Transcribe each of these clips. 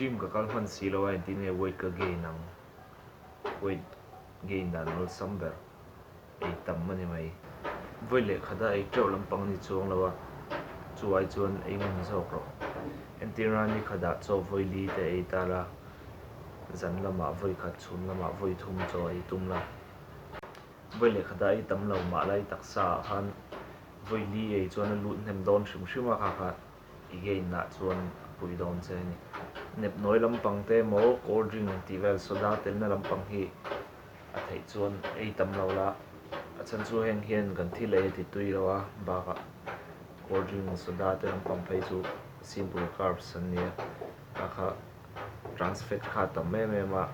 Gym ka kal hman si lo a engtin nge weight ka gain ang? Weight gain dan awlsam ber ei tam a ni mai. Vawi leh khat a ei teuh lampang a ni chuang lo a, chu ai chuan ei ngun zawk rawh. Entirna ni khatah chaw vawi li te ei ta la, zan lamah vawi khat chhun lamah vawi thum chaw ei tum la. Vawi leh khatah ei tam lo mah lai taksa ah khan vawi li ei chuan a lut hnem dawn hrim hrim a kha kha i gain ah chuan a pui dawn che a ni. Nepnawi lampang te emaw cold drink tih vel soda telna lampang hi a theih chuan ei tam lo la, a chhan chu heng hian kan thil ei a ti tui lo a, bakah cold drink soda te lampang phei chu simple carbs an nia, kha kha trans fat kha a tam em em a,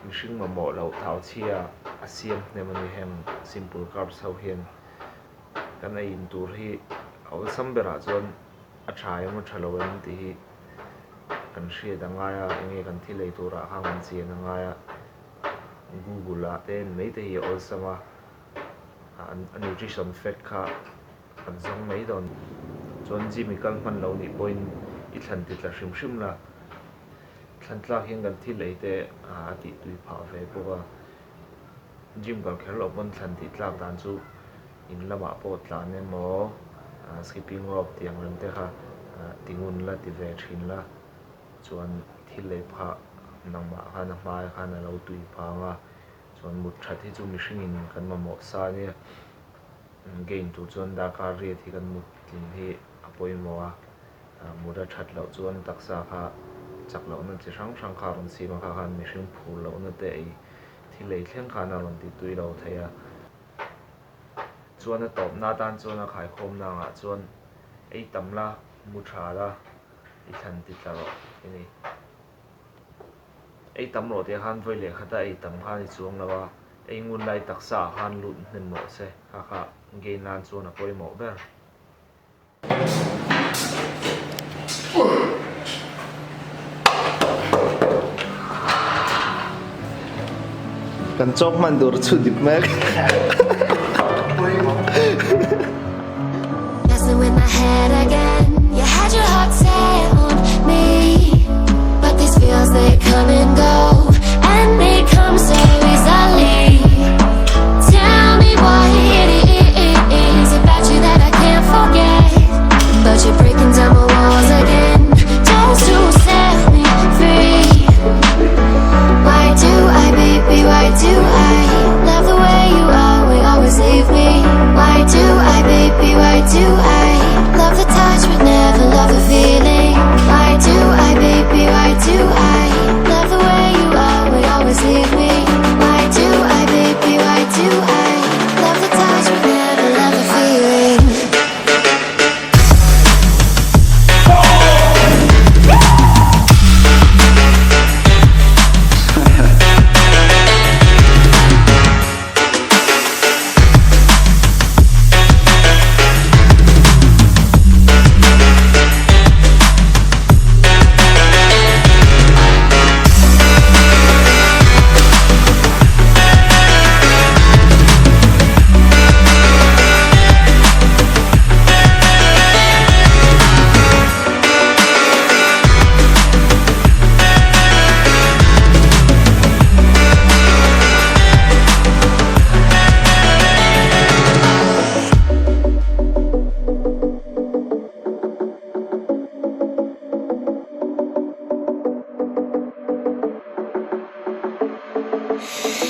mihring mamawh loh thau chhia a siam hnem a ni heng simple carbs ho hian kan ei in tur hi a awlsam berah chuan a tha em a tha lo em tih hi kan hriat a ngai a enge kan thil ei turah khan kan chian a ngai a google ah te en mai te hi a awlsam a a nutrition fact kha kan zawng mai dawn chuan gym i kal hman lo nih pawhin i thlan ti tla hrim hrim la thlan tlak hian kan thil ei te a tih tui phah ve bawk a gym kal kher loh pawn thlan tih tlak dan chu in lamah pawh tlan emaw skipping rope tih ang reng te kha ti ngun la ti ve thin la chuan thil ei phah nangmah khan a hmaah khan a lo tui phang a chuan mut that hi chu mihringin kan mamawh sa ania gain tur chuan darkar riat hi kan mut tlin hi a pawimawh a mut a that loh chuan taksa kha chak lohna chi hrang hrang kha a rawn sim a kha khan mihring phur lohna te ei thil ei thleng khan a rawn ti tui lo thei a. Chuan a tawpna atan chuan a khaikhawmna angah chuan ei tam la, mu tha la, i thlan ti tla rawh i ni. Ei tam rawh tih khan vawi leh khata ei tam khan i chuang lo a, ei ngun lai taksa ah khan lut hnem rawh se, kha kha gain nan chuan a pawimawh ber. Kan chawk hman tur chu dik mek. Messing with my head again. You had your heart set on me, but these feels they come and go, and they come so easily. Tell me what it is about you that I can't forget, but you're breaking down my walls again, just to set me free. Why do I, baby? Why do I love the way you always, always leave me? Why do I, baby? Why do I love the touch but never love the feeling? Why do I, baby? Why do I love the way you always, always leave me? Why do I, baby? Why do I love the touch but never love the feeling?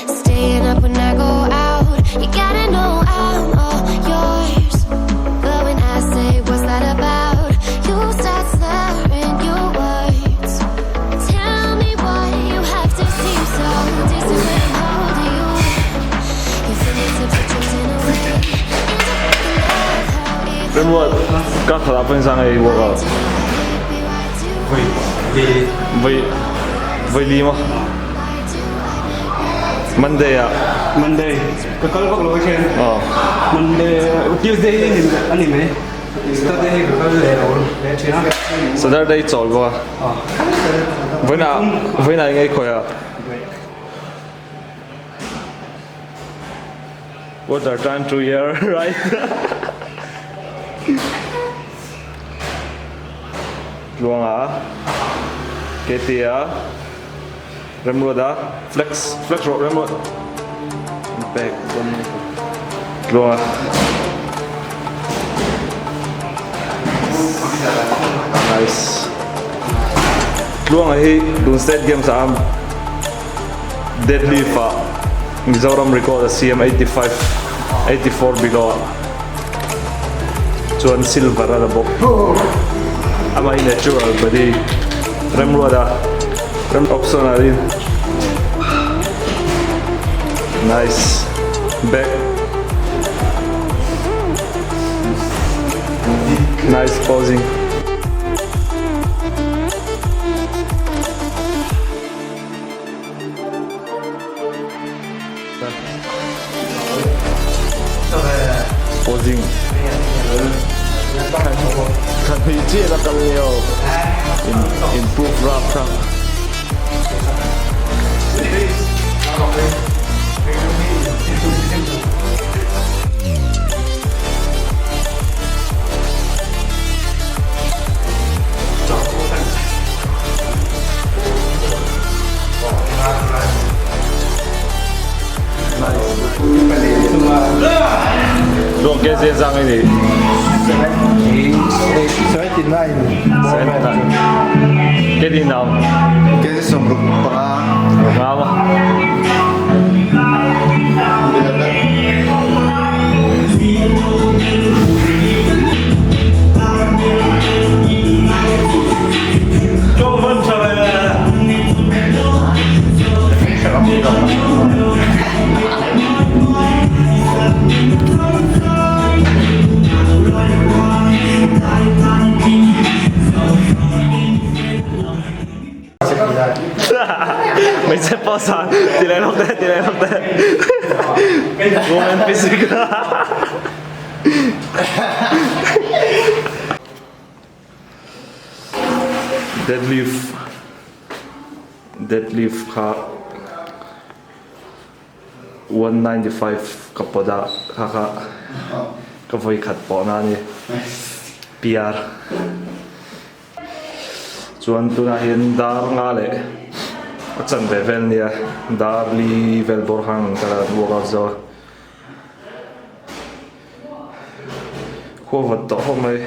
Staying up when I go out. You gotta know I'm all yours. But when I say what's that about, you start slurring your words. Tell me why you have to seem so distant when I'm holding you. Your fingertips are drifting away. And I Remruat, ka khalah pawhin sang ei workout. Voi li. Voi voi li maw? Monday ah. Monday. Ka kal vak lo hian. Oh. Monday, Tuesday hi ni a ni mai. Saturday hi ka kal leh lo leh thin a. Saturday chawl bawk a. Vawiinah vawiinah eng ei khawi a? What are time to year right? Tluanga. Ketia Remruata flex flex rawh Remruat pek tluanga nice tluanga hi tun state games ah deadlift ah Mizoram record a siam 85 84 below ah chuan silver a la bawk amah hi natural body remruat a rem option ah in nice back nice posing. Posing. Kan hi chi la kal leo. Improve rap kha. Luang ke zia zang ini. 79. Ke di nam. Ke somruk panga. Ngama. Hmeichhe pawh san ti leh lawk teh ti leh lawk teh women physique deadlift deadlift kha 195 ka pawt a kha kha ka vawi khat pawh na a ni PR. Chuan tunah hian dar nga leh a chanve vel nia dar li vel bawr khan ka la workout zo a khua vat tawh khawp mai.